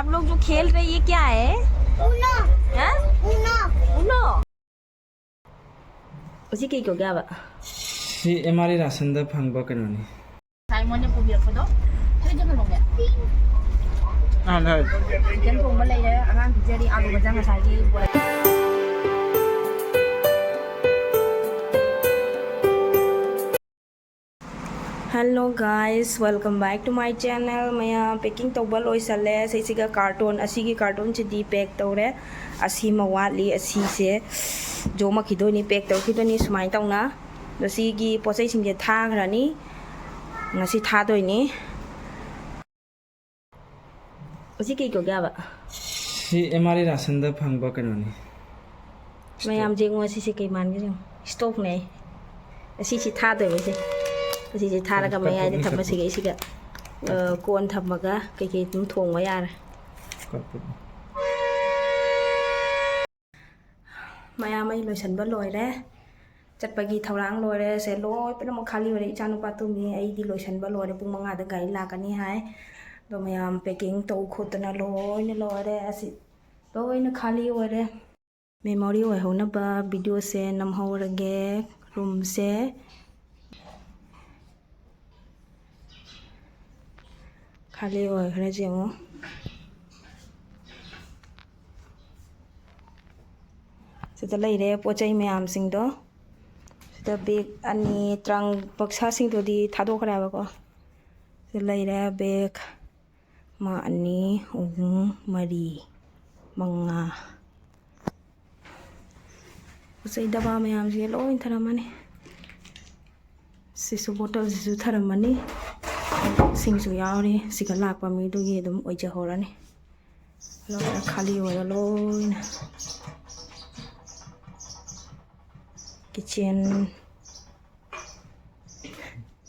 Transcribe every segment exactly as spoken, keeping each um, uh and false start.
आप लोग जो खेल रहे, ये क्या है? Uno। हाँ? Uno। Uno। ꯑꯁꯤ ꯀꯩ ꯀꯧꯒꯦ ꯍꯥꯏꯕ? ꯁꯤ ꯑꯦꯝ ꯑꯥꯔ ꯔꯦꯁꯟꯗ ꯐꯪꯕ ꯀꯩꯅꯣꯅꯤ꯫ ꯉꯁꯥꯏ ꯃꯣꯏꯅ ꯄꯨꯕꯤꯔꯛꯄꯗꯣ, ꯊꯣꯏꯗꯤ ꯀꯩꯅꯣꯅꯦ꯫ ꯑꯥ, ꯍꯣꯏ꯫ ꯆꯤꯀꯟ ꯊꯣꯡꯕ ꯂꯩꯔꯦ, ꯑꯉꯥꯡ ꯄꯤꯖꯔꯤ, ꯑꯥꯂꯨ ꯃꯆꯥ ꯉꯁꯥꯏꯒꯤ꯫ Hello guys, welcome back to my channel. ꯃꯌꯥꯝ packing ꯇꯧꯕ ꯂꯣꯏꯁꯜꯂꯦ꯫ ꯁꯤꯁꯤꯒ carton, ꯑꯁꯤꯒꯤ cartonꯁꯤꯗꯤ pack ꯇꯧꯔꯦ꯫ ꯑꯁꯤꯃ ꯋꯥꯠꯂꯤ꯫ ꯑꯁꯤꯁꯦ ꯌꯣꯝꯃꯛꯈꯤꯗꯣꯏꯅꯤ, pack ꯇꯧꯔꯛꯈꯤꯗꯣꯏꯅꯤ ꯁꯨꯃꯥꯏꯅ ꯇꯧꯅ꯫ ꯑꯗꯣ ꯁꯤꯒꯤ ꯄꯣꯠꯆꯩꯁꯤꯡꯁꯦ ꯊꯥꯈ꯭ꯔꯅꯤ꯫ ꯉꯁꯤ ꯊꯥꯗꯣꯏꯅꯤ꯫ ꯑꯁꯤ ꯀꯩ ꯀꯧꯒꯦ ꯍꯥꯏꯕ? ꯁꯤ ꯑꯦꯝ ꯑꯥꯔ ꯔꯦꯁꯟꯗ ꯐꯪꯕ ꯀꯩꯅꯣꯅꯤ꯫ ꯃꯌꯥꯝ ꯌꯦꯡꯉꯣ, ꯑꯁꯤꯁꯦ ꯀꯩ ꯃꯥꯟꯒꯦ ꯌꯦꯡꯉꯣ꯫ Stoveꯅꯦ꯫ ꯑꯁꯤꯁꯤ ꯊꯥꯗꯣꯏꯕ, ꯁꯦ꯫ ꯑꯁꯤꯁꯦ ꯊꯥꯔꯒ ꯀꯠ-, ꯃꯌꯥꯏꯗ ꯀꯠꯄꯅꯤ, ꯊꯝꯕ, ꯀꯠꯄꯅꯤ꯫ ꯁꯤꯒ, ꯁꯤꯒ, ꯑ, ꯀꯣꯟ ꯊꯝꯃꯒ ꯀꯩꯀꯩ ꯑꯗꯨꯝ ꯊꯣꯡꯕ ꯌꯥꯔꯦ꯫ ꯀꯠꯄꯅꯤ꯫ ꯃꯌꯥꯝ ꯑꯩ ꯂꯣꯏꯁꯟꯕ ꯂꯣꯏꯔꯦ꯫ ꯆꯠꯄꯒꯤ ꯊꯧꯔꯥꯡ ꯂꯣꯏꯔꯦ꯫ ꯁꯦ ꯂꯣꯏ ꯄꯨꯝꯅꯃꯛ ꯈꯥꯂꯤ ꯑꯣꯏꯔꯦ꯫ ꯏꯆꯥꯅꯨꯄꯥ ꯇꯨꯝꯃꯤ꯫ ꯑꯩꯗꯤ ꯂꯣꯏꯁꯟꯕ ꯂꯣꯏꯔꯦ꯫ ꯄꯨꯡ ꯃꯉꯥꯗ ꯒꯥꯔꯤ ꯂꯥꯛꯀꯅꯤ ꯍꯥꯏ꯫ ꯑꯗꯣ ꯃꯌꯥꯝ packing ꯇꯧ ꯈꯣꯠꯇꯅ ꯂꯣꯏꯅ ꯂꯣꯏꯔꯦ꯫ ꯑꯁꯤ ꯂꯣꯏꯅ ꯈꯥꯂꯤ ꯑꯣꯏꯔꯦ꯫ Memory ꯑꯣꯏꯍꯧꯅꯕ videoꯁꯦ ꯅꯝꯍꯧꯔꯒꯦ꯫ Roomꯁꯦ ꯈꯥꯂꯤ ꯑꯣꯏꯈ꯭ꯔꯦ, ꯌꯦꯡꯉꯣ꯫ ꯁꯤꯗ ꯂꯩꯔꯦ ꯄꯣꯠ ꯆꯩ ꯃꯌꯥꯝꯁꯤꯡꯗꯣ꯫ ꯁꯤꯗ bag ꯑꯅꯤ, trunk, ꯕꯛꯁꯥꯁꯤꯡꯗꯨꯗꯤ ꯊꯥꯗꯣꯛꯈ꯭ꯔꯦꯕꯀꯣ꯫ ꯁꯤꯗ ꯂꯩꯔꯦ bag ꯑꯃ, ꯑꯅꯤ, ꯑꯍꯨꯝ, ꯃꯔꯤ, ꯃꯉꯥ꯫ ꯄꯣꯠ ꯆꯩ ꯗꯕꯥ ꯃꯌꯥꯝꯁꯦ ꯂꯣꯏ ꯊꯅꯝꯃꯅꯤ꯫ ꯁꯤꯁꯨ, bottleꯁꯤꯁꯨ ꯊꯅꯝꯃꯅꯤ꯫ ꯏꯁꯤꯡꯁꯨ ꯌꯥꯎꯔꯤ꯫ ꯁꯤꯒ ꯂꯥꯛꯄ ꯃꯤꯗꯨꯒꯤ ꯑꯗꯨꯝ ꯑꯣꯏꯖꯍꯧꯔꯅꯤ꯫ ꯂꯣꯏꯅ ꯈꯥꯂꯤ ꯑꯣꯏꯔꯦ ꯂꯣꯏꯅ꯫ Kitchen꯫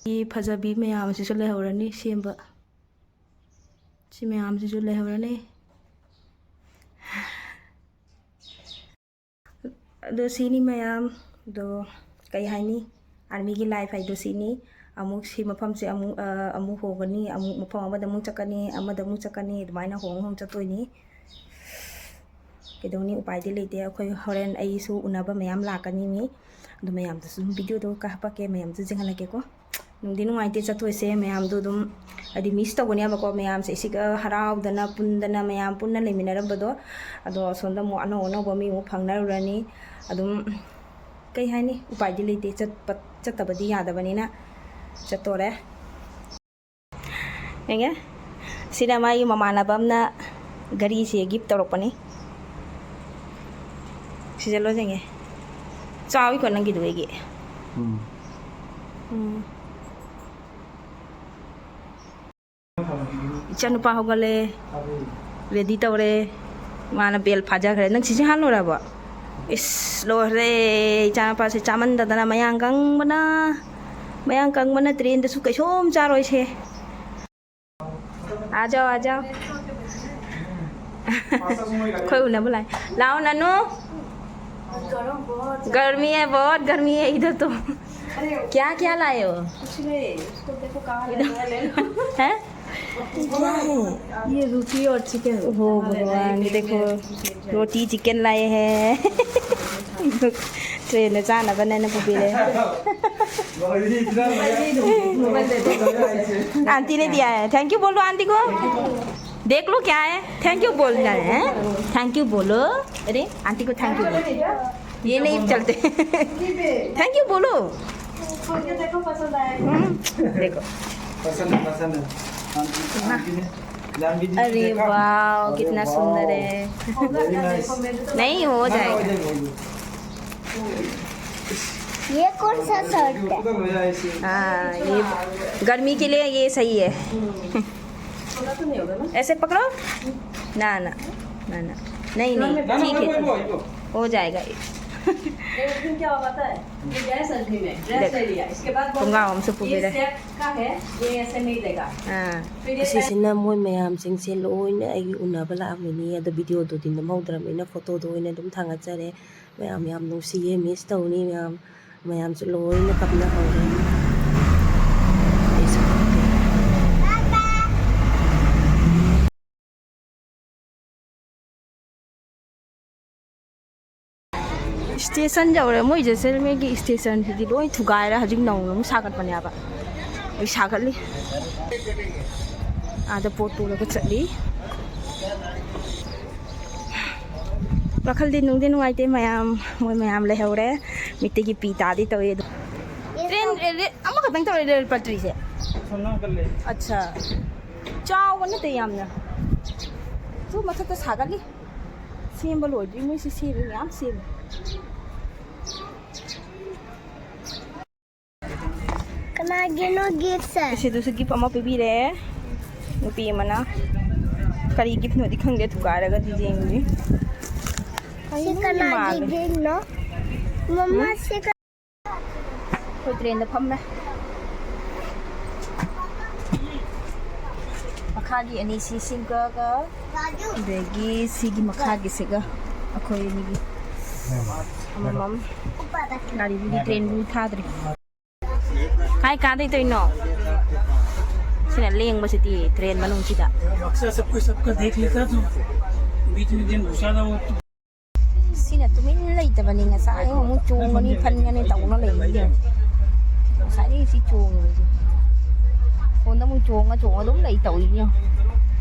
ꯐꯤ ꯐꯖꯕꯤ ꯃꯌꯥꯝꯁꯤꯁꯨ ꯂꯩꯍꯧꯔꯅꯤ ꯁꯦꯝꯕ꯫ ꯁꯤ ꯃꯌꯥꯝꯁꯤꯁꯨ ꯂꯩꯍꯧꯔꯅꯤ꯫ ꯑꯗꯣ ꯁꯤꯅꯤ ꯃꯌꯥꯝ꯫ ꯑꯗꯣ ꯀꯩ ꯍꯥꯏꯅꯤ, armyꯒꯤ life ꯍꯥꯏꯗꯣ ꯁꯤꯅꯤ꯫ ꯑꯃꯨꯛ ꯁꯤ ꯃꯐꯝꯁꯦ ꯑꯃꯨꯛ, ꯑ, ꯑꯃꯨꯛ ꯍꯣꯡꯒꯅꯤ, ꯑꯃꯨꯛ ꯃꯐꯝ ꯑꯃꯗ ꯑꯃꯨꯛ ꯆꯠꯀꯅꯤ, ꯑꯃꯗ ꯑꯃꯨꯛ ꯆꯠꯀꯅꯤ, ꯑꯗꯨꯃꯥꯏꯅ ꯍꯣꯡ ꯍꯣꯡ ꯆꯠꯇꯣꯏꯅꯤ꯫ ꯀꯩꯗꯧꯅꯤ, ꯎꯄꯥꯏꯗꯤ ꯂꯩꯇꯦ꯫ ꯑꯩꯈꯣꯏ ꯍꯣꯔꯦꯟ ꯑꯩꯁꯨ ꯎꯅꯕ ꯃꯌꯥꯝ ꯂꯥꯛꯀꯅꯤ ꯃꯤ, ꯑꯗꯨ ꯃꯌꯥꯝꯗꯁꯨ ꯑꯗꯨꯝ ꯚꯤꯗꯤꯑꯣꯗꯣ ꯀꯥꯞꯄꯛꯀꯦ, ꯃꯌꯥꯝꯁꯨ ꯌꯦꯡꯍꯜꯂꯛꯀꯦꯀꯣ꯫ ꯅꯨꯡꯗꯤ ꯅꯨꯡꯉꯥꯏꯇꯦ ꯆꯠꯇꯣꯏꯁꯦ, ꯃꯌꯥꯝꯗꯣ ꯑꯗꯨꯝ ꯍꯥꯏꯗꯤ ꯃꯤꯁ ꯇꯧꯒꯅꯦꯕꯀꯣ꯫ ꯃꯌꯥꯝꯁꯦ ꯁꯤꯒ ꯍꯔꯥꯎꯗꯅ ꯄꯨꯟꯗꯅ ꯃꯌꯥꯝ ꯄꯨꯟꯅ ꯂꯩꯃꯤꯟꯅꯔꯝꯕꯗꯣ, ꯑꯗꯣ ꯑꯁꯣꯝꯗ ꯑꯃꯨꯛ ꯑꯅꯧ ꯑꯅꯧꯕ ꯃꯤ ꯑꯃꯨꯛ ꯐꯪꯅꯔꯨꯔꯅꯤ꯫ ꯑꯗꯨꯝ ꯀꯩ ꯍꯥꯏꯅꯤ, ꯎꯄꯥꯏꯗꯤ ꯂꯩꯇꯦ, ꯆꯠꯄ ꯆꯠꯇꯕꯗꯤ ꯌꯥꯗꯕꯅꯤꯅ ꯆꯠꯇꯣꯔꯦ꯫ ꯌꯦꯡꯉꯦ, ꯁꯤꯅ ꯃꯥꯒꯤ ꯃꯃꯥꯟꯅꯕ ꯑꯃꯅ ꯘꯔꯤꯁꯦ ꯒꯤꯐ ꯇꯧꯔꯛꯄꯅꯤ꯫ ꯁꯤꯖꯜꯂꯣ ꯌꯦꯡꯉꯦ, ꯆꯥꯎꯏꯀꯣ ꯅꯪꯒꯤꯗꯨ ꯑꯩꯒꯤ꯫ ꯎꯝ꯫ ꯎꯝ꯫ ꯏꯆꯥꯅꯨꯄꯥ ꯍꯧꯒꯠꯂꯦ, ꯔꯦꯗꯤ ꯇꯧꯔꯦ, ꯃꯥꯅ ꯕꯦꯜ ꯐꯥꯖꯈ꯭ꯔꯦ꯫ ꯅꯪ ꯁꯤꯁꯦ ꯍꯥꯟ ꯂꯣꯏꯔꯕꯣ? ꯏꯁ, ꯂꯣꯏꯔꯦ, ꯏꯆꯥꯅꯨꯄꯥꯁꯦ ꯆꯥꯃꯟꯗꯗꯅ ꯃꯌꯥꯡ ꯀꯪꯕꯅ, ꯃꯌꯥꯡ ꯀꯪꯕꯅ ꯇ꯭ꯔꯦꯟꯗꯁꯨ ꯀꯩꯁꯨꯝ ꯆꯥꯔꯣꯏꯁꯦ꯫ आ जाओ, आ जाओ। कोई ना बुलाए। लाओ ननू। गर्मी है, बहुत गर्मी है इधर तो। क्या क्या लाए हो? कुछ नहीं, उसको देखो कहाँ ले रहा है, ले लो। हैं? क्या है? ये रोटी और चिकन। हो भगवान, देखो, रोटी चिकन लाए हैं। ट्रेन में जाना बनाना पड़ेगा। आंटी ने दिया है, थैंक यू बोलो आंटी को। देख लो क्या है, थैंक यू बोल रहे हैं, थैंक यू बोलो। अरे आंटी को थैंक यू बोलो, ये नहीं चलते। थैंक यू बोलो। खोल के देखो, पसंद आया। हम्म, देखो। पसंद है, पसंद है। आंटी, आंटी ने, जानवी जी ने अरे देखा? वाह, अरे कितना वाह। सुंदर है। होगा Very क्या? nice। देखो, मेरे तो नहीं, हो ना, ना, हो जाएगा। जाएगा, हो जाएगा। ये कौन सा शर्ट है? उधर हो जाए ऐसे। हाँ, ये गर्मी के लिए ये सही है। छोटा तो नहीं होगा ना? ऐसे पकड़ो। ना, ना, ना, ना। नहीं, नहीं, ना, ना, ठीक है, वो, ठीक वो, है। वो। हो जाएगा। ये उस दिन क्या हुआ पता है? ये गए सर्दी में, ड्रेस देख। ले लिया। इसके बाद बोला, ꯈꯣꯡꯒ꯭ꯔꯥꯎ ꯑꯃꯁꯨ ये ꯄꯨꯕꯤꯔꯦ꯫ सेट का है, ये ऐसे नहीं देगा। ꯑꯥ꯫ फिर ये ꯑꯁꯤꯁꯤꯅ ꯃꯣꯏ ꯃꯌꯥꯝꯁꯤꯡꯁꯦ ꯂꯣꯏꯅ ꯑꯩꯒꯤ ꯎꯅꯕ ꯂꯥꯛꯑꯝꯃꯤꯅꯤ꯫ ꯑꯗꯣ ꯚꯤꯗꯤꯑꯣꯗꯨꯗꯤ ꯅꯝꯍꯧꯗ꯭ꯔꯕꯅꯤꯅ ꯐꯣꯇꯣꯗꯣ ꯑꯣꯏꯅ ꯑꯗꯨꯝ ꯊꯥꯡꯒꯠꯆꯔꯦ꯫ ꯃꯌꯥꯝ ꯌꯥꯝ ꯅꯨꯡꯁꯤꯌꯦ, ꯃꯤꯁ ꯇꯧꯅꯤ ꯃꯌꯥꯝ꯫ ꯃꯌꯥꯝꯁꯨ ꯂꯣꯏꯅ ꯀꯞꯅꯍꯧꯔꯦ꯫ ꯁ꯭ꯇꯦꯁꯟ ꯌꯧꯔꯦ꯫ ꯃꯣꯏ ꯖꯦꯁꯜꯃꯦꯔꯒꯤ ꯁ꯭ꯇꯦꯁꯟꯁꯤꯗꯤ ꯂꯣꯏ ꯊꯨꯒꯥꯏꯔꯦ꯫ ꯍꯧꯖꯤꯛ ꯅꯧꯅ ꯑꯃꯨꯛ ꯁꯥꯒꯠꯄꯅꯦꯕ꯫ ꯑꯩ ꯁꯥꯒꯠꯂꯤ꯫ ꯑꯥꯗ ꯄꯣꯠ ꯄꯨꯔꯒ ꯆꯠꯂꯤ꯫ ꯋꯥꯈꯜꯗꯤ ꯅꯨꯡꯗꯤ ꯅꯨꯡꯉꯥꯏꯇꯦ ꯃꯌꯥꯝ꯫ ꯃꯣꯏ ꯃꯌꯥꯝ ꯂꯩꯍꯧꯔꯦ꯫ ꯃꯤꯠꯇꯒꯤ ꯄꯤ ꯇꯥꯗꯤ ꯇꯧꯏ ꯑꯗꯣ꯫ ꯇ꯭ꯔꯦꯟ, ꯔꯦ-, ꯔꯦ-, ꯑꯃꯈꯛꯇꯪ ꯇꯧꯔꯦ ꯔꯦꯜ ꯄꯠꯇ꯭ꯔꯤꯁꯦ꯫ ꯑꯠꯁꯥ꯫ ꯆꯥꯎꯕ ꯅꯠꯇꯦ ꯌꯥꯝꯅ꯫ ꯁꯨ ꯃꯊꯛꯇ ꯁꯥꯒꯠꯂꯤ꯫ ꯁꯦꯝꯕ ꯂꯣꯏꯗ꯭ꯔꯤ꯫ ꯃꯣꯏꯁꯤ ꯁꯦꯝꯃꯤ, ꯃꯌꯥꯝ ꯁꯦꯝꯃꯤ꯫ ꯀꯅꯥꯒꯤꯅꯣ ꯒꯤꯐꯁꯦ? ꯁꯤꯗꯁꯨ ꯒꯤꯐ ꯑꯃ ꯄꯤꯕꯤꯔꯦ ꯅꯨꯄꯤ ꯑꯃꯅ꯫ ꯀꯔꯤ ꯒꯤꯐꯅꯣꯗꯤ ꯈꯪꯗꯦ, ꯊꯨꯒꯥꯏꯔꯒꯗꯤ ꯌꯦꯡꯗ꯭ꯔꯤ꯫ ꯁꯤ ꯀꯩꯅꯣꯝꯗꯤ ꯀꯅꯥꯒꯤ ꯃꯥꯜꯂꯦ꯫ ꯒꯤꯐꯅꯣ? ꯃꯃꯥ, ꯎꯝ? ꯁꯤ ꯀ- ꯑꯩꯈꯣꯏ ꯇ꯭ꯔꯦꯟꯗ ꯐꯝꯃꯦ꯫ ꯃꯈꯥꯒꯤ ꯑꯅꯤꯁꯤ ꯁꯤꯒꯒ, ꯑꯗꯒꯤ ꯁꯤꯒꯤ ꯃꯈꯥꯒꯤꯁꯤꯒ ꯑꯩꯈꯣꯏ ꯑꯅꯤꯒꯤ ꯑꯃꯃꯝ꯫ ꯒꯥꯔꯤꯕꯨꯗꯤ, ꯇ꯭ꯔꯦꯟꯕꯨꯗꯤ ꯊꯥꯗ꯭ꯔꯤ꯫ ꯀꯥꯏ ꯀꯥꯗꯣꯏ ꯇꯧꯔꯤꯅꯣ? ꯁꯤꯅ ꯂꯦꯡꯕꯁꯤꯗꯤ ꯇ꯭ꯔꯦꯟ ꯃꯅꯨꯡꯁꯤꯗ꯫ बक्सा सबको सबका देख लेता तो बीच में जिन घुसा था वो तो ꯁꯤꯅ ꯇꯨꯃꯤꯟ ꯂꯩꯇꯕꯅꯤ꯫ ꯉꯁꯥꯏ ꯑꯃꯨꯛ ꯆꯣꯡꯒꯅꯤ, ꯐꯟꯒꯅꯤ ꯇꯧꯅ ꯂꯩꯔꯤꯅꯦ꯫ ꯉꯁꯥꯏꯗꯒꯤ ꯁꯤ ꯆꯣꯡꯉꯤꯕꯁꯦ꯫ ꯐꯣꯟꯗ ꯑꯃꯨꯛ ꯆꯣꯡꯉ ꯆꯣꯡꯉ ꯑꯗꯨꯝ ꯂꯩ ꯇꯧꯔꯤꯅꯦ꯫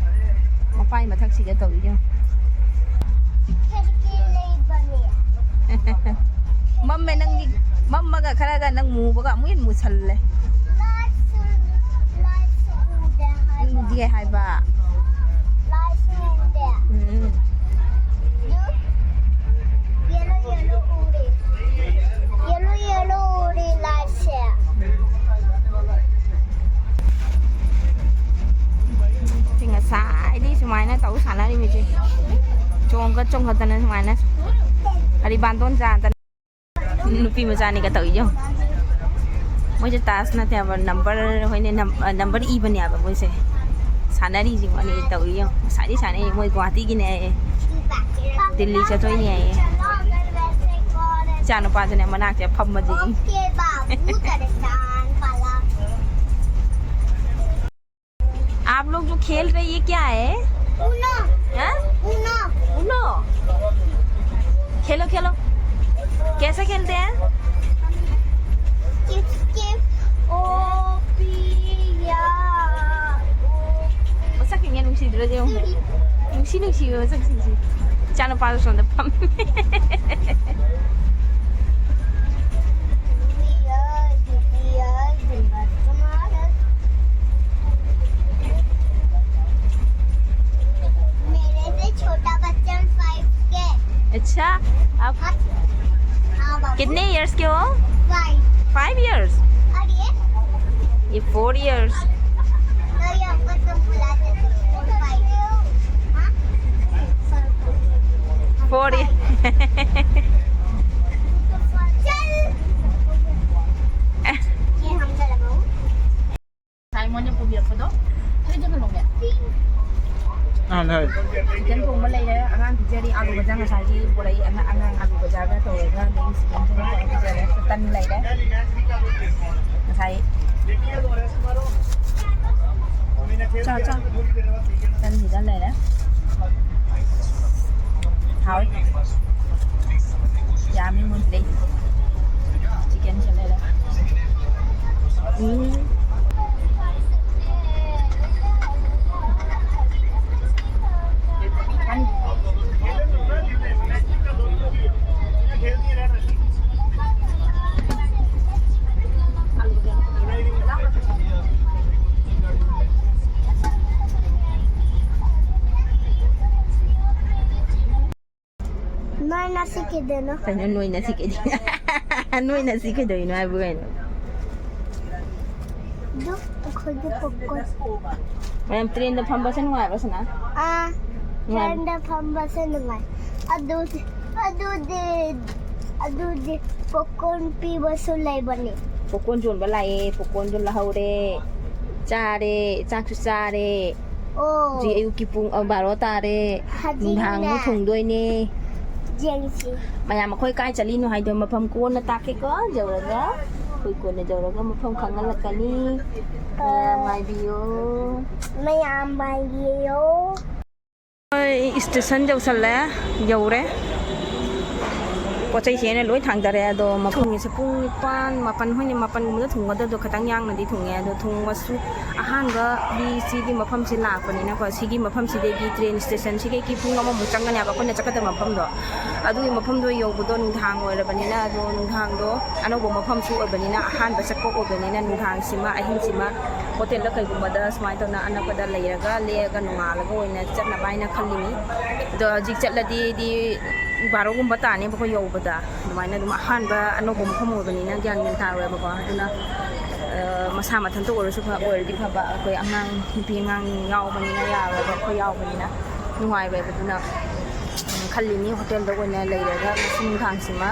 ꯃꯄꯥꯏ ꯃꯊꯛꯁꯤꯗ ꯇꯧꯔꯤꯅꯦ꯫ ꯈꯤꯔꯀꯤ ꯂꯩꯕꯅꯦ꯫ ꯃꯝꯃꯦ ꯅꯪꯗꯤ, ꯃꯝꯃꯒ ꯈꯔꯒ ꯅꯪ ꯃꯨꯕꯒ ꯑꯃꯨꯛ ꯍꯦꯟꯅ ꯃꯨꯁꯜꯂꯦ꯫ ꯂꯥꯏꯠꯁꯨ, ꯂꯥꯏꯠꯁꯨ ꯎꯗꯦ ꯍꯥꯏꯕ꯫ ꯎꯗꯦ ꯍꯥꯏꯕ꯫ ꯂꯥꯏꯠꯁꯨ ꯎꯗꯦ꯫ ꯎꯝ꯫ ꯑꯗꯨ ꯌꯦꯂꯣ ꯌꯦꯂꯣ ꯎꯔꯤ꯫ ꯌꯦꯂꯣ ꯌꯦꯂꯣ ꯎꯔꯤ ꯂꯥꯏꯠꯁꯦ꯫ ꯁꯤ ꯉꯁꯥꯏꯗꯤ ꯁꯨꯃꯥꯏꯅ ꯇꯧ ꯁꯥꯟꯅꯔꯤꯃꯤꯁꯦ꯫ ꯆꯣꯡꯈꯠ ꯆꯣꯡꯈꯠꯇꯅ ꯁꯨꯃꯥꯏꯅ ꯀꯔꯤ ꯕꯥꯟꯗꯣꯟ ꯆꯥꯗꯅ꯫ ꯅꯨꯄꯤ ꯃꯆꯥꯅꯤꯒ ꯇꯧꯏ ꯌꯦꯡꯉꯣ꯫ ꯃꯣꯏꯁꯦ ꯇꯥꯁ ꯅꯠꯇꯦ ꯍꯥꯏꯕ, ꯅꯝꯕꯔ ꯍꯣꯏꯅꯦ, ꯅꯝ-, ꯑ, ꯅꯝꯕꯔ ꯏꯕꯅꯦ ꯍꯥꯏꯕ ꯃꯣꯏꯁꯦ꯫ ꯁꯥꯟꯅꯔꯤꯁꯤ ꯋꯥꯅꯤ ꯇꯧꯏ ꯌꯦꯡꯉꯣ꯫ ꯉꯁꯥꯏꯗꯤ ꯁꯥꯟꯅꯩ, ꯃꯣꯏ ꯒꯨꯋꯥꯍꯥꯇꯤꯒꯤꯅꯦ ꯍꯥꯏꯌꯦ꯫ ꯗꯤꯜꯂꯤ ꯆꯠꯇꯣꯏꯅꯦ ꯍꯥꯏꯌꯦ꯫ ꯏꯆꯥ ꯅꯨꯄꯥꯁꯤꯅ ꯃꯅꯥꯛꯁꯤꯗ ꯐꯝꯕꯁꯤ꯫ आप लोग जो खेल रहे, ये क्या है? Uno. हाँ? Uno. Uno? खेलो, खेलो। कैसे खेलते हैं? Skip, skip. ओ पी या. ꯃꯁꯛꯁꯤꯡꯁꯦ ꯅꯨꯡꯁꯤꯗ꯭ꯔꯣ? ꯌꯦꯡꯉꯨ. ꯅꯨꯡꯁꯤ ꯅꯨꯡꯁꯤꯕ ꯃꯁꯛꯁꯤꯡꯁꯦ. ꯏꯆꯥꯅꯨꯄꯥꯁꯨ ꯁꯣꯝꯗ ꯐꯝꯃꯤ. मेरे से छोटा बच्चा है five के. अच्छा, आप हाँ, बाबू. कितने इयर्स के हो? Five. Five years. और ये? ये four years. तो ये हमको तुम बुलाते थे, five. हाँ? Four years. चल. ये हम चला बाबू. ꯉꯁꯥꯏ ꯃꯣꯏꯅ ꯄꯨꯕꯤꯔꯛꯄꯗꯣ, ꯐ꯭ꯔꯤꯖꯇ ꯊꯝꯃꯝꯒꯦ꯫ ꯑꯥ, ꯍꯣꯏ꯫ ꯆꯤꯀꯟ ꯊꯣꯡꯕ ꯂꯩꯔꯦ, ꯑꯉꯥꯡ ꯄꯤꯖꯔꯤ, ꯑꯥꯂꯨ ꯚꯖꯥ ꯉꯁꯥꯏꯒꯤ ꯄꯨꯔꯛꯏ, ꯑꯉꯥꯡ, ꯑꯉꯥꯡ ꯑꯥꯂꯨ ꯚꯖꯥꯒ ꯇꯧꯔꯒ, ꯑꯗꯒꯤ ꯆꯤꯀꯟ ꯊꯣꯡꯕ ꯄꯤꯖꯔꯦ, ꯇꯟ ꯂꯩꯔꯦ꯫ ꯉꯁꯥꯏ ꯆꯥ, ꯆꯥ꯫ ꯇꯟ ꯄꯤꯖ ꯂꯩꯔꯦ꯫ ꯍꯥꯎꯏ꯫ ꯌꯥꯝꯃꯤ ꯃꯣꯏ ꯄꯤꯔꯛꯏꯁꯦ꯫ ꯆꯤꯀꯟ ꯁꯦ ꯂꯩꯔꯦ꯫ ꯎꯝ꯫ ꯅꯣꯏ ꯅꯁꯤ ꯀꯩꯗꯩꯅꯣ? ꯀꯩꯅꯣ ꯅꯣꯏ ꯅꯁꯤ ꯀꯩꯗꯩꯅꯣ? ꯅꯣꯏ ꯅꯁꯤ ꯀꯩꯗꯧꯔꯤꯅꯣ ꯍꯥꯏꯕꯨ ꯀꯩꯅꯣ? ꯑꯗꯨ ꯑꯩꯈꯣꯏꯒꯤ ꯄꯣꯞꯀꯣꯔꯟ꯫ ꯃꯌꯥꯝ ꯇ꯭ꯔꯦꯟꯗ ꯐꯝꯕꯁꯦ ꯅꯨꯡꯉꯥꯏꯕ꯭ꯔꯣ, ꯁꯅꯥ? ꯑꯥ, ꯅꯨꯡꯉꯥꯏ-, ꯇ꯭ꯔꯦꯟꯗ ꯐꯝꯕꯁꯦ ꯅꯨꯡꯉꯥꯏ꯫ ꯑꯗꯨꯗꯤ, ꯑꯗꯨꯗꯤ, ꯑꯗꯨꯗꯤ ꯄꯣꯞꯀꯣꯔꯟ ꯄꯤꯕꯁꯨ ꯂꯩꯕꯅꯤ꯫ ꯄꯣꯞꯀꯣꯔꯟ ꯌꯣꯟꯕ ꯂꯥꯛꯑꯦ, ꯄꯣꯞꯀꯣꯔꯟꯗꯣ ꯂꯧꯍꯧꯔꯦ, ꯆꯥꯔꯦ, ꯆꯥꯛꯁꯨ ꯆꯥꯔꯦ꯫ ꯑꯣ꯫ ꯍꯧꯖꯤꯛ ꯑꯌꯨꯛꯀꯤ ꯄꯨꯡ, ꯑ, ꯕꯥꯔꯣ ꯇꯥꯔꯦ꯫ ꯍꯧꯖꯤꯛꯅꯦ꯫ ꯅꯨꯡꯗꯥꯡ ꯑꯃꯨꯛ ꯊꯣꯡꯗꯣꯏꯅꯦ꯫ ꯌꯦꯡꯁꯤ꯫ ꯃꯌꯥꯝ ꯑꯩꯈꯣꯏ ꯀꯥꯏ ꯆꯠꯂꯤꯅꯣ ꯍꯥꯏꯗꯣ ꯃꯐꯝ ꯀꯣꯟꯅ ꯇꯥꯛꯀꯦꯀꯣ, ꯌꯧꯔꯒ꯫ ꯑꯩꯈꯣꯏ ꯀꯣꯟꯅ ꯌꯧꯔꯒ ꯃꯐꯝ ꯈꯪꯍꯜꯂꯛꯀꯅꯤ꯫ ꯃꯌꯥꯝ ꯉꯥꯏꯕꯤꯌꯨ꯫ ꯃꯌꯥꯝ ꯉꯥꯏꯕꯤꯌꯨ꯫ ꯍꯣꯏ, ꯏꯁꯇꯦꯁꯟ ꯌꯧꯁꯜꯂꯦ, ꯌꯧꯔꯦ꯫ ꯄꯣꯠ ꯆꯩꯁꯦ ꯑꯩꯅ ꯂꯣꯏ ꯊꯥꯡꯗꯔꯦ꯫ ꯑꯗꯣ ꯊꯣꯡꯉꯤꯁꯦ ꯄꯨꯡ ꯅꯤꯄꯥꯟ, ꯃꯥꯄꯟ, ꯍꯣꯏꯅꯦ, ꯃꯥꯄꯟꯒꯨꯝꯕꯗ ꯊꯨꯡꯒꯗꯕꯗꯣ ꯈꯤꯇꯪ ꯌꯥꯡꯅꯗꯤ ꯊꯨꯡꯉꯦ꯫ ꯑꯗꯣ ꯊꯨꯡꯉꯁꯨ ꯑꯍꯥꯟꯕꯗꯤ ꯁꯤꯒꯤ ꯃꯐꯝꯁꯦ ꯂꯥꯛꯄꯅꯤꯅꯀꯣ, ꯁꯤꯒꯤ ꯃꯐꯝꯁꯤꯗꯒꯤ train stationꯁꯤꯗꯒꯤ ꯄꯨꯡ ꯑꯃꯃꯨꯛ ꯆꯪꯒꯅꯦꯕ ꯑꯩꯈꯣꯏꯅ ꯆꯠꯀꯗꯕ ꯃꯐꯝꯗꯣ꯫ ꯑꯗꯨꯒꯤ ꯃꯐꯝꯗꯣ ꯌꯧꯕꯗꯣ ꯅꯨꯡꯗꯥꯡ ꯑꯣꯏꯔꯕꯅꯤꯅ, ꯑꯗꯣ ꯅꯨꯡꯗꯥꯡꯗꯣ ꯑꯅꯧꯕ ꯃꯐꯝꯁꯨ ꯑꯣꯏꯕꯅꯤꯅ, ꯑꯍꯥꯟꯕ ꯆꯠꯄ ꯑꯣꯏꯕꯅꯤꯅ, ꯅꯨꯡꯗꯥꯡꯁꯤꯃ, ꯑꯍꯤꯡꯁꯤꯃ ꯍꯣꯇꯦꯜꯗ ꯀꯩꯒꯨꯝꯕꯗ ꯁꯨꯃꯥꯏꯅ ꯇꯧꯅ ꯑꯅꯛꯄꯗ ꯂꯩꯔꯒ ꯂꯦꯛꯑꯒ ꯅꯣꯡꯉꯥꯜꯂꯒ ꯑꯣꯏꯅ ꯆꯠꯅꯕ ꯍꯥꯏꯅ ꯈꯜꯂꯤꯅꯤ꯫ ꯑꯗꯣ ꯍꯧꯖꯤꯛ ꯆꯠꯂꯗꯤ ꯗꯤ ꯕꯥꯔꯣꯒꯨꯝꯕ ꯇꯥꯅꯦꯕꯀꯣ ꯌꯧꯕꯗ꯫ ꯑꯗꯨꯃꯥꯏꯅ ꯑꯗꯨꯝ ꯑꯍꯥꯟꯕ ꯑꯅꯧꯕ ꯃꯐꯝ ꯑꯣꯏꯕꯅꯤꯅ ꯒ꯭ꯌꯥꯟ ꯃꯦꯟ ꯇꯥꯔꯣꯏꯕꯀꯣ꯫ ꯑꯗꯨꯅ, ꯑ, ꯃꯁꯥ ꯃꯊꯟꯇ ꯑꯣꯏꯔꯁꯨ ꯐ-, ꯑꯣꯏꯔꯗꯤ ꯐꯕ꯫ ꯑꯩꯈꯣꯏ ꯑꯉꯥꯡ, ꯅꯨꯄꯤ ꯑꯉꯥꯡ ꯌꯥꯎꯕꯅꯤꯅ ꯌꯥꯔꯣꯏꯕ, ꯑꯩꯈꯣꯏ ꯌꯥꯎꯕꯅꯤꯅ ꯅꯨꯡꯉꯥꯏꯔꯣꯏꯕ꯫ ꯑꯗꯨꯅ, ꯎꯝ, ꯈꯜꯂꯤꯅꯤ ꯍꯣꯇꯦꯜꯗ ꯑꯣꯏꯅ ꯂꯩꯔꯒ ꯉꯁꯤ ꯅꯨꯡꯗꯥꯡꯁꯤꯃ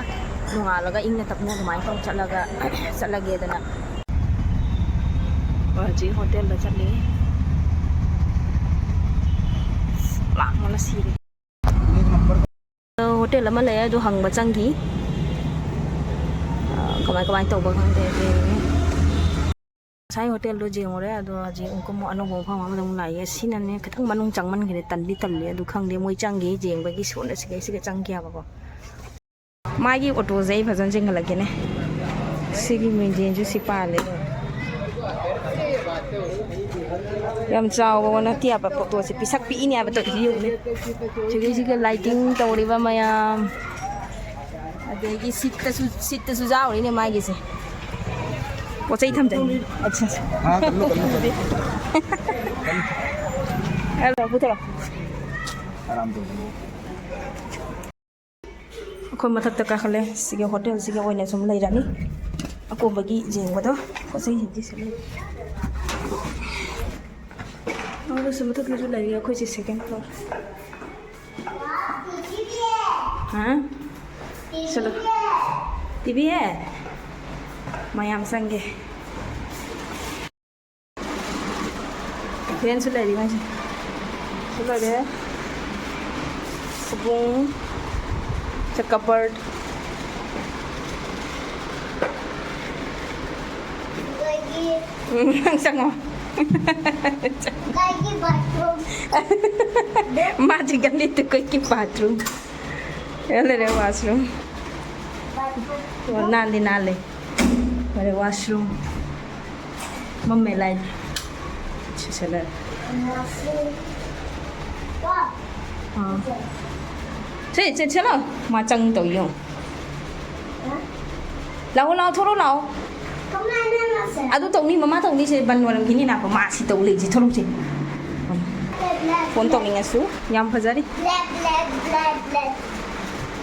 ꯅꯣꯡꯉꯥꯜꯂꯒ ꯏꯪꯅ ꯇꯞꯅ ꯑꯗꯨꯃꯥꯏꯅ ꯇꯧꯔ ꯆꯠꯂꯒ, ꯆꯠꯂꯒꯦꯗꯅ꯫ ꯍꯧꯖꯤꯛ ꯍꯣꯇꯦꯜꯗ ꯆꯠꯂꯤ꯫ ꯂꯥꯡꯕꯅ ꯁꯤꯔꯦ꯫ ꯍꯣꯇꯦꯜ ꯑꯃ ꯂꯩ, ꯑꯗꯨ ꯍꯪꯕ ꯆꯪꯈꯤ꯫ ꯑ, ꯀꯃꯥꯏ ꯀꯃꯥꯏ ꯇꯧꯕ ꯈꯪꯗꯦ, ꯌꯦꯡꯉꯤ꯫ ꯉꯁꯥꯏ ꯍꯣꯇꯦꯜꯗꯣ ꯌꯦꯡꯉꯨꯔꯦ, ꯑꯗꯣ ꯍꯧꯖꯤꯛ ꯑꯃꯨꯛ ꯑꯃꯨꯛ ꯑꯅꯧꯕ ꯃꯐꯝ ꯑꯃꯗ ꯑꯃꯨꯛ ꯂꯥꯛꯑꯦ꯫ ꯁꯤꯅꯅꯦ ꯈꯤꯇꯪ ꯃꯅꯨꯡ ꯆꯪꯃꯟꯈ꯭ꯔꯦ, ꯇꯟꯗꯤ ꯇꯜꯂꯤ꯫ ꯑꯗꯨ ꯈꯪꯗꯦ, ꯃꯣꯏ ꯆꯪꯈꯤ ꯌꯦꯡꯕꯒꯤ ꯁꯣꯟꯅ ꯁꯤꯒ ꯁꯤꯒ ꯆꯪꯈꯤ ꯍꯥꯏꯕꯀꯣ꯫ ꯃꯥꯒꯤ ꯑꯣꯇꯣꯁꯦ ꯑꯩ ꯐꯖꯅ ꯆꯦꯟꯈꯠꯂꯛꯀꯦꯅꯦ꯫ ꯁꯤꯒꯤ ꯃꯤꯡꯖꯦꯜꯁꯨ ꯁꯤ ꯄꯥꯜꯂꯦ꯫ ꯌꯥꯝ ꯆꯥꯎꯕ ꯅꯠꯇꯦ ꯍꯥꯏꯕ, ꯑꯣꯇꯣꯁꯦ ꯄꯤꯁꯛ ꯄꯤꯛꯏꯅꯦ ꯍꯥꯏꯕ ꯇꯧꯔꯤꯁꯦ ꯌꯦꯡꯉꯨꯅꯦ꯫ ꯁꯤꯒꯤ, ꯁꯤꯒꯤ lighting ꯇꯧꯔꯤꯕ ꯃꯌꯥꯝ, ꯑꯗꯒꯤ ꯁꯤꯠꯇꯁꯨ, ꯁꯤꯠꯇꯁꯨ ꯌꯥꯎꯔꯤꯅꯦ ꯃꯥꯒꯤꯁꯦ꯫ ꯄꯣꯠ ꯆꯩ ꯊꯝꯖꯩ꯫ ꯑꯠꯁꯥ, ꯑꯠꯁꯥ꯫ ꯍꯥ, ꯀꯜꯂꯨ, ꯀꯜꯂꯨ, ꯀꯜꯂꯨ꯫ ꯍꯦꯜꯂꯣ, ꯄꯨꯊꯣꯔꯛꯑꯣ꯫ ꯑꯔꯥꯝ ꯇꯧꯕꯅꯦ꯫ ꯑꯩꯈꯣꯏ ꯃꯊꯛꯇ ꯀꯥꯈꯠꯂꯦ꯫ ꯁꯤꯒꯤ ꯍꯣꯇꯦꯜꯁꯤꯒꯤ ꯑꯣꯏꯅ ꯁꯨꯝ ꯂꯩꯔꯅꯤ꯫ ꯑꯀꯣꯟꯕꯒꯤ ꯌꯦꯡꯕꯗꯣ ꯄꯣꯠ ꯆꯩꯁꯤꯡꯁꯤ ꯁꯨꯝ ꯂꯩ꯫ ꯑꯗꯨꯁꯨ ꯃꯊꯛꯇꯁꯨ ꯂꯩꯔꯤ꯫ ꯑꯩꯈꯣꯏꯁꯦ second floor꯫ ꯍꯥ? ꯆꯠꯂꯣ꯫ ꯇꯤꯚꯤ ꯍꯦ? ꯃꯌꯥꯝ ꯆꯪꯒꯦ꯫ Fanꯁꯨ ꯂꯩꯔꯤ ꯃꯣꯏꯁꯦ꯫ ꯁꯤ ꯂꯩꯔꯦ꯫ ꯁꯕꯨꯡ꯫ ꯁꯤ cupboard꯫ ꯎꯝ, ꯅꯪ ꯆꯪꯉꯣ꯫ ꯃꯥꯁꯤ ꯒꯂꯤꯗ ꯑꯩꯈꯣꯏꯒꯤ bathroom꯫ ꯁꯤ ꯂꯩꯔꯦ washroom꯫ ꯑꯣ, ꯅꯥꯟꯗꯤ ꯅꯥꯜꯂꯦ꯫ ꯂꯣꯏꯔꯦ, washroom꯫ ꯃꯝꯃꯦ ꯂꯥꯏꯠ꯫ ꯁꯤꯁꯤꯗ꯫ ꯑꯥ꯫ ꯁꯦ, ꯆꯠꯁꯤꯂꯣ꯫ ꯃꯥ ꯆꯪ ꯇꯧ ꯌꯦꯡꯉꯨ꯫ ꯂꯥꯛꯑꯣ, ꯂꯥꯛꯑꯣ, ꯊꯣꯔꯛꯑꯣ, ꯂꯥꯛꯑꯣ꯫ ꯑꯗꯨ ꯇꯧꯅꯤ, ꯃꯃꯥ ꯇꯧꯅꯤ, ꯁꯦ ꯕꯟ ꯑꯣꯏꯔꯝꯈꯤꯅꯤ, ꯂꯥꯛꯄ꯫ ꯃꯥ ꯁꯤ ꯇꯧ ꯂꯩꯁꯤ, ꯊꯣꯔꯛꯁꯤ꯫ ꯐꯣꯟ ꯇꯧꯅꯤꯡꯉꯁꯨ꯫ ꯌꯥꯝ ꯐꯖꯔꯤ꯫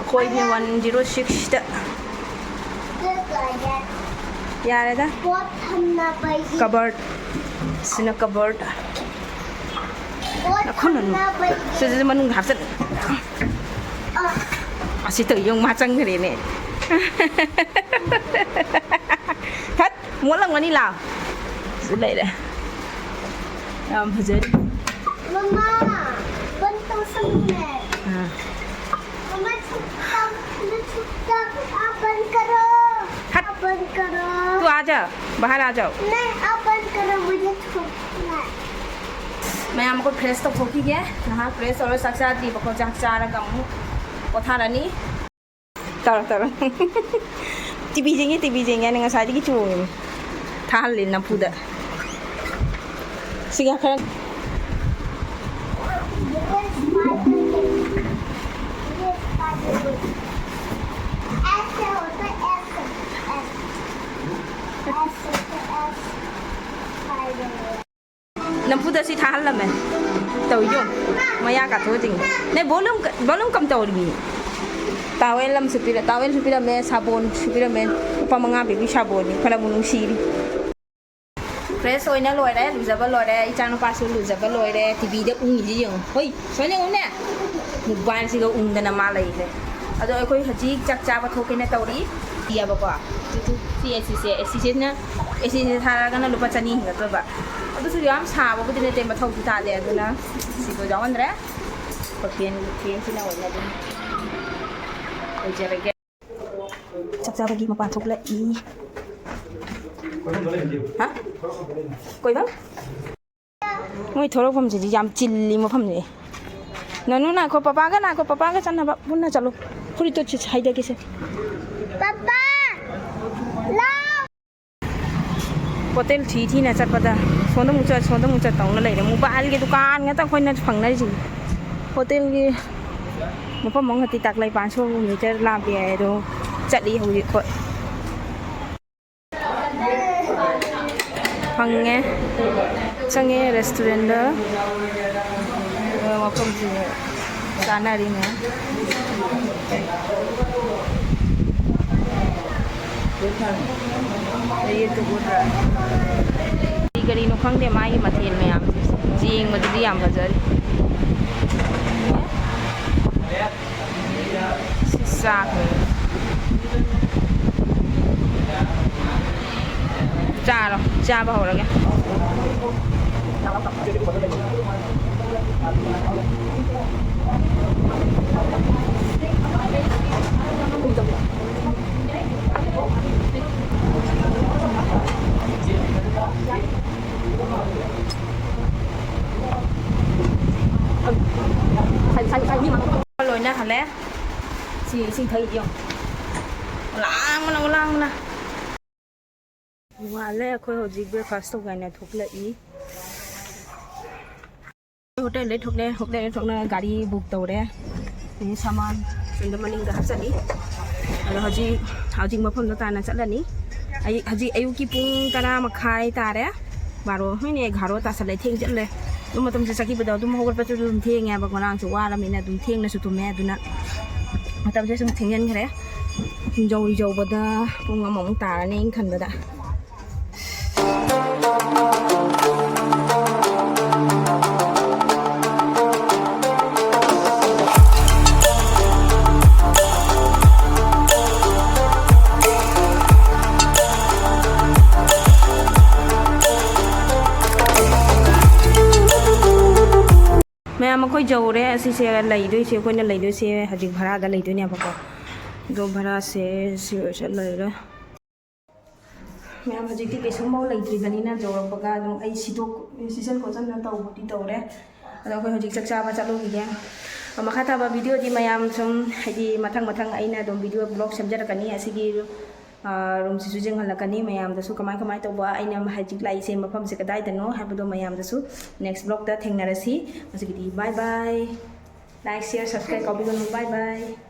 ꯑꯩꯈꯣꯏꯅ ꯋꯥꯟ ꯖꯤꯔꯣ ꯁꯤꯛꯁꯇ꯫ ꯌꯥꯔꯦꯗ꯫ ꯄꯣꯠ ꯊꯝꯅꯕꯒꯤ꯫ Cupboard꯫ ꯁꯤꯅ cupboard꯫ ꯄꯣꯠ ꯅꯈꯨꯠꯅ ꯅꯨ-, ꯊꯝꯅꯕꯒꯤ꯫ ꯁꯤꯁꯦ ꯃꯅꯨꯡꯗ ꯍꯥꯞꯆꯤꯜꯂꯨ꯫ ꯑ꯫ ꯑꯁꯤ ꯇꯧ ꯌꯦꯡꯉꯨ, ꯃꯥ ꯆꯪꯈ꯭ꯔꯦꯅꯦ꯫ ꯍꯠ, ꯃꯣꯠꯂꯝꯒꯅꯤ, ꯂꯥꯎ꯫ ꯁꯤ ꯂꯩꯔꯦ꯫ ꯌꯥꯝ ꯐꯖꯔꯤ꯫ ꯃꯃꯥ, ꯕꯟ ꯇꯧꯁꯜꯂꯨꯅꯦ꯫ ꯑꯥ꯫ ꯃꯃꯥ, ꯆꯨꯞ ꯆꯥꯞ, ꯆꯨꯞ ꯆꯥꯞ, ꯑꯥ, ꯕꯟ ꯀꯔꯣ꯫ ꯍꯠ꯫ ꯑꯥ, ꯕꯟ ꯀꯔꯣ꯫ ꯇꯨ ꯑꯥ ꯖꯥ, ꯕꯥꯍꯔ ꯑꯥ ꯖꯥꯎ꯫ ꯅꯍꯤ, ꯑꯥ, ꯕꯟ ꯀꯔꯣ, ꯃꯨꯖꯦ ꯊꯨꯛꯅꯥ꯫ ꯃꯌꯥꯝ ꯑꯩꯈꯣꯏ fresh ꯇꯧꯊꯣꯛꯈꯤꯒꯦ꯫ ꯉꯥꯏꯍꯥꯛ fresh ꯇꯧꯔ ꯆꯥꯛ ꯆꯥꯗ꯭ꯔꯤꯕꯀꯣ, ꯆꯥꯛ ꯆꯥꯔꯒ ꯑꯃꯨꯛ ꯄꯣꯊꯥꯔꯅꯤ꯫ ꯇꯧꯔꯣ, ꯇꯧꯔꯣ꯫ ꯇꯤꯚꯤ ꯌꯦꯡꯉꯦ, ꯇꯤꯚꯤ ꯌꯦꯡꯉꯦ ꯍꯥꯏꯅ ꯉꯁꯥꯏꯗꯒꯤ ꯆꯣꯡꯉꯤꯅꯤ꯫ ꯊꯥꯍꯜꯂꯦ ꯅꯝꯐꯨꯗ꯫ ꯁꯤꯒ ꯈꯔ ꯅꯝꯐꯨꯗ ꯁꯤ ꯊꯥꯍꯜꯂꯝꯃꯦ꯫ ꯇꯧ ꯌꯦꯡꯉꯨ꯫ ꯃꯌꯥ ꯀꯥꯊꯣꯛꯑ ꯆꯤꯡꯉꯤ꯫ ꯅ volume ꯀ-, volume ꯀꯝ ꯇꯧꯔꯤꯃꯤ? Towel ꯑꯃꯁꯨ ꯄꯤꯔ-, towelꯁꯨ ꯄꯤꯔꯝꯃꯦ, ꯁꯥꯄꯣꯟꯁꯨ ꯄꯤꯔꯝꯃꯦ꯫ ꯂꯨꯄꯥ ꯃꯉꯥ ꯄꯤꯕꯤ ꯁꯥꯄꯣꯟꯅꯤ꯫ ꯐꯅꯕꯨ ꯅꯨꯡꯁꯤꯔꯤ꯫ Fresh ꯑꯣꯏꯅ ꯂꯣꯏꯔꯦ, ꯂꯨꯖꯕ ꯂꯣꯏꯔꯦ꯫ ꯏꯆꯥꯅꯨꯄꯥꯁꯨ ꯂꯨꯖꯕ ꯂꯣꯏꯔꯦ꯫ ꯇꯤꯚꯤꯗ ꯎꯪꯉꯤꯁꯤ ꯌꯦꯡꯉꯨ꯫ ꯍꯣꯏ, ꯁꯣꯏꯅ ꯌꯦꯡꯉꯨꯅꯦ꯫ Mobileꯁꯤꯒ ꯎꯪꯗꯅ ꯃꯥ ꯂꯩꯈ꯭ꯔꯦ꯫ ꯑꯗꯣ ꯑꯩꯈꯣꯏ ꯍꯧꯖꯤꯛ ꯆꯥꯛ ꯆꯥꯕ ꯊꯣꯛꯀꯦꯅ ꯇꯧꯔꯤ꯫ ꯌꯥꯕꯀꯣ꯫ ꯁꯤ ꯑꯦ ꯁꯤꯁꯦ, ꯑꯦ ꯁꯤꯁꯤꯅ, ꯑꯦ ꯁꯤꯁꯦ ꯊꯥꯔꯒꯅ ꯂꯨꯄꯥ ꯆꯅꯤ ꯍꯦꯟꯒꯠꯇꯣꯏꯕ꯫ ꯑꯗꯨꯁꯨ ꯌꯥꯝ ꯁꯥꯕꯕꯨꯗꯤ ꯅꯠꯇꯦ, ꯃꯊꯧꯁꯨ ꯇꯥꯗꯦ꯫ ꯑꯗꯨꯅ ꯁꯤꯗꯣ ꯌꯥꯎꯍꯟꯗ꯭ꯔꯦ꯫ ꯑꯩꯈꯣꯏ fan, fanꯁꯤꯅ ꯑꯣꯏꯅ ꯑꯗꯨꯝ ꯑꯣꯏꯖꯔꯒꯦ꯫ ꯆꯥꯛ ꯆꯥꯕꯒꯤ ꯃꯄꯥꯟ ꯊꯣꯛꯂꯛꯏ꯫ ꯍꯥ? ꯀꯣꯏꯕ? ꯃꯣꯏ ꯊꯣꯛꯂꯛꯐꯝꯁꯤꯗꯤ ꯌꯥꯝ ꯆꯤꯜꯂꯤ ꯃꯐꯝꯁꯦ꯫ ꯅꯅꯨ ꯅꯥꯈꯣ, ꯄꯄꯥꯒ ꯅꯥꯈꯣ, ꯄꯄꯥꯒ ꯆꯠꯅꯕ ꯄꯨꯟꯅ ꯆꯠꯂꯨ꯫ ꯐꯨꯔꯤꯠꯇꯣ ꯁꯤ ꯍꯥꯏꯗꯒꯦꯁꯦ꯫ ꯄꯥꯄꯥ, ꯂꯥꯎ꯫ ꯍꯣꯇꯦꯜ ꯊꯤ ꯊꯤꯅ ꯆꯠꯄꯗ ꯁꯣꯝꯗ ꯑꯃꯨꯛ ꯆꯠ, ꯁꯣꯝꯗ ꯑꯃꯨꯛ ꯆꯠ ꯇꯧꯅ ꯂꯩꯔꯦ꯫ ꯃꯣꯕꯥꯏꯜꯒꯤ ꯗꯨꯀꯥꯟ ꯉꯥꯛꯇ ꯑꯩꯈꯣꯏꯅ ꯐꯪꯅꯔꯤꯁꯤꯡꯁꯦ꯫ ꯍꯣꯇꯦꯜꯒꯤ ꯃꯐꯝ ꯑꯃꯈꯛꯇꯤ ꯇꯥꯛꯂꯩ ꯄꯥꯟ ꯁꯣ ꯃꯤꯇꯔ ꯂꯥꯞꯄ ꯌꯥꯏ, ꯑꯗꯣ ꯆꯠꯂꯤ ꯍꯧꯖꯤꯛ ꯑꯩꯈꯣꯏ꯫ ꯐꯪꯉꯦ꯫ ꯆꯪꯉꯦ ꯔꯦꯁꯇꯨꯔꯦꯟꯗ꯫ ꯃꯐꯝꯁꯤ ꯆꯥꯅꯔꯤ ꯃꯌꯥꯝ꯫ ꯀꯔꯤ ꯀꯔꯤꯅꯣ ꯈꯪꯗꯦ ꯃꯥꯒꯤ ꯃꯊꯦꯜ ꯃꯌꯥꯝꯁꯦ꯫ ꯌꯦꯡꯕꯗꯗꯤ ꯌꯥꯝ ꯐꯖꯔꯤ꯫ ꯁꯤ ꯆꯥꯈ꯭ꯔꯦ꯫ ꯆꯥꯔꯣ, ꯆꯥꯕ ꯍꯧꯔꯒꯦ꯫ ꯂꯣꯏꯅ ꯍꯜꯂꯦ꯫ ꯁꯤ ꯏꯁꯤꯡ ꯊꯛꯏꯗꯤ ꯌꯦꯡꯉꯣ꯫ ꯂꯥꯡꯕꯅ, ꯂꯥꯡꯕꯅ꯫ ꯅꯣꯡꯉꯥꯜꯂꯦ, ꯑꯩꯈꯣꯏ ꯍꯧꯖꯤꯛ breakfast ꯇꯧꯒꯦꯅ ꯊꯣꯛꯂꯛꯏ꯫ ꯍꯣꯇꯦꯜꯗꯩ ꯊꯣꯛꯂꯦ, ꯍꯣꯇꯦꯜꯗꯩ ꯊꯣꯛꯂꯒ ꯒꯥꯔꯤ book ꯇꯧꯔꯦ꯫ ꯑꯗꯒꯤ ꯁꯥꯃꯥꯟ ꯁꯣꯝꯗ ꯃꯅꯤꯡꯗ ꯍꯥꯞꯆꯜꯂꯤ꯫ ꯑꯗꯣ ꯍꯧꯖꯤꯛ, ꯍꯧꯖꯤꯛ ꯃꯐꯝꯗꯣ ꯇꯥꯟꯅ ꯆꯠꯂꯅꯤ꯫ ꯑꯩ ꯍꯧꯖꯤꯛ ꯑꯌꯨꯛꯀꯤ ꯄꯨꯡ ꯇꯔꯥ ꯃꯈꯥꯏ ꯇꯥꯔꯦ꯫ ꯕꯥꯔꯣ, ꯍꯣꯏꯅꯦ, ꯑꯦꯒꯥꯔꯣ ꯇꯥꯁꯜꯂꯦ, ꯊꯦꯡ ꯆꯠꯂꯦ꯫ ꯑꯗꯨ ꯃꯇꯝꯁꯦ ꯆꯠꯈꯤꯕꯗꯣ ꯑꯗꯨꯝ ꯍꯧꯒꯠꯄꯁꯨ ꯑꯗꯨꯝ ꯊꯦꯡꯉꯦꯕꯀꯣ, ꯉꯔꯥꯡꯁꯨ ꯋꯥꯔꯃꯤꯅ ꯑꯗꯨꯝ ꯊꯦꯡꯅꯁꯨ ꯇꯨꯝꯃꯦ꯫ ꯑꯗꯨꯅ ꯃꯇꯝꯁꯦ ꯁꯨꯝ ꯊꯦꯡꯖꯤꯟꯈ꯭ꯔꯦ꯫ ꯌꯧ-, ꯌꯧꯕꯗ ꯄꯨꯡ ꯑꯃꯃꯨꯛ ꯇꯥꯔꯅꯤ ꯑꯩꯅ ꯈꯟꯕꯗ꯫ ꯃꯌꯥꯝ, ꯑꯩꯈꯣꯏ ꯌꯧꯔꯦ꯫ ꯑꯁꯤꯁꯦ ꯂꯩꯗꯣꯏꯁꯦ, ꯑꯩꯈꯣꯏꯅ ꯂꯩꯗꯣꯏꯁꯦ ꯍꯧꯖꯤꯛ ꯚꯔꯥꯗ ꯂꯩꯗꯣꯏꯅꯦꯕꯀꯣ꯫ ꯑꯗꯣ ꯚꯔꯥꯁꯦ ꯁꯤ ꯑꯣꯏꯔꯁꯨ ꯂꯩꯔꯦ꯫ ꯃꯌꯥꯝ, ꯍꯧꯖꯤꯛꯇꯤ ꯀꯩꯁꯨꯝꯐꯥꯎ ꯂꯩꯇ꯭ꯔꯤꯕꯅꯤꯅ ꯌꯧꯔꯛꯄꯒ ꯑꯗꯨꯝ ꯑꯩ ꯁꯤꯗꯣꯛ-, ꯁꯤꯖꯟ ꯈꯣꯠꯆꯟꯗꯅ ꯇꯧꯕꯗꯤ ꯇꯧꯔꯦ꯫ ꯑꯗꯣ ꯑꯩꯈꯣꯏ ꯍꯧꯖꯤꯛ ꯆꯥꯛ ꯆꯥꯕ ꯆꯠꯂꯨꯈꯤꯒꯦ꯫ ꯃꯈꯥ ꯇꯥꯕ ꯚꯤꯗꯤꯑꯣꯗꯤ ꯃꯌꯥꯝ ꯁꯨꯝ ꯍꯥꯏꯗꯤ ꯃꯊꯪ ꯃꯊꯪ ꯑꯩꯅ ꯑꯗꯨꯝ ꯚꯤꯗꯤꯑꯣ ꯕ꯭ꯂꯣꯛ ꯁꯦꯝꯖꯔꯛꯀꯅꯤ꯫ ꯑꯁꯤꯒꯤ ꯔꯨꯝꯁꯤꯁꯨ ꯌꯦꯡꯍꯜꯂꯛꯀꯅꯤ ꯃꯌꯥꯝꯗꯁꯨ, ꯀꯃꯥꯏ ꯀꯃꯥꯏꯅ ꯇꯧꯕ, ꯑꯩꯅ ꯍꯧꯖꯤꯛ ꯂꯥꯛꯏꯁꯦ ꯃꯐꯝꯁꯦ ꯀꯗꯥꯏꯗꯅꯣ ꯍꯥꯏꯕꯗꯣ ꯃꯌꯥꯝꯗꯁꯨ ꯅꯦꯛꯁ ꯕ꯭ꯂꯣꯛꯇ ꯊꯦꯡꯅꯔꯁꯤ꯫ ꯍꯧꯖꯤꯛꯀꯤꯗꯤ bye bye, like, share, subscribe ꯀꯥꯎꯕꯤꯒꯅꯨ꯫ Bye bye꯫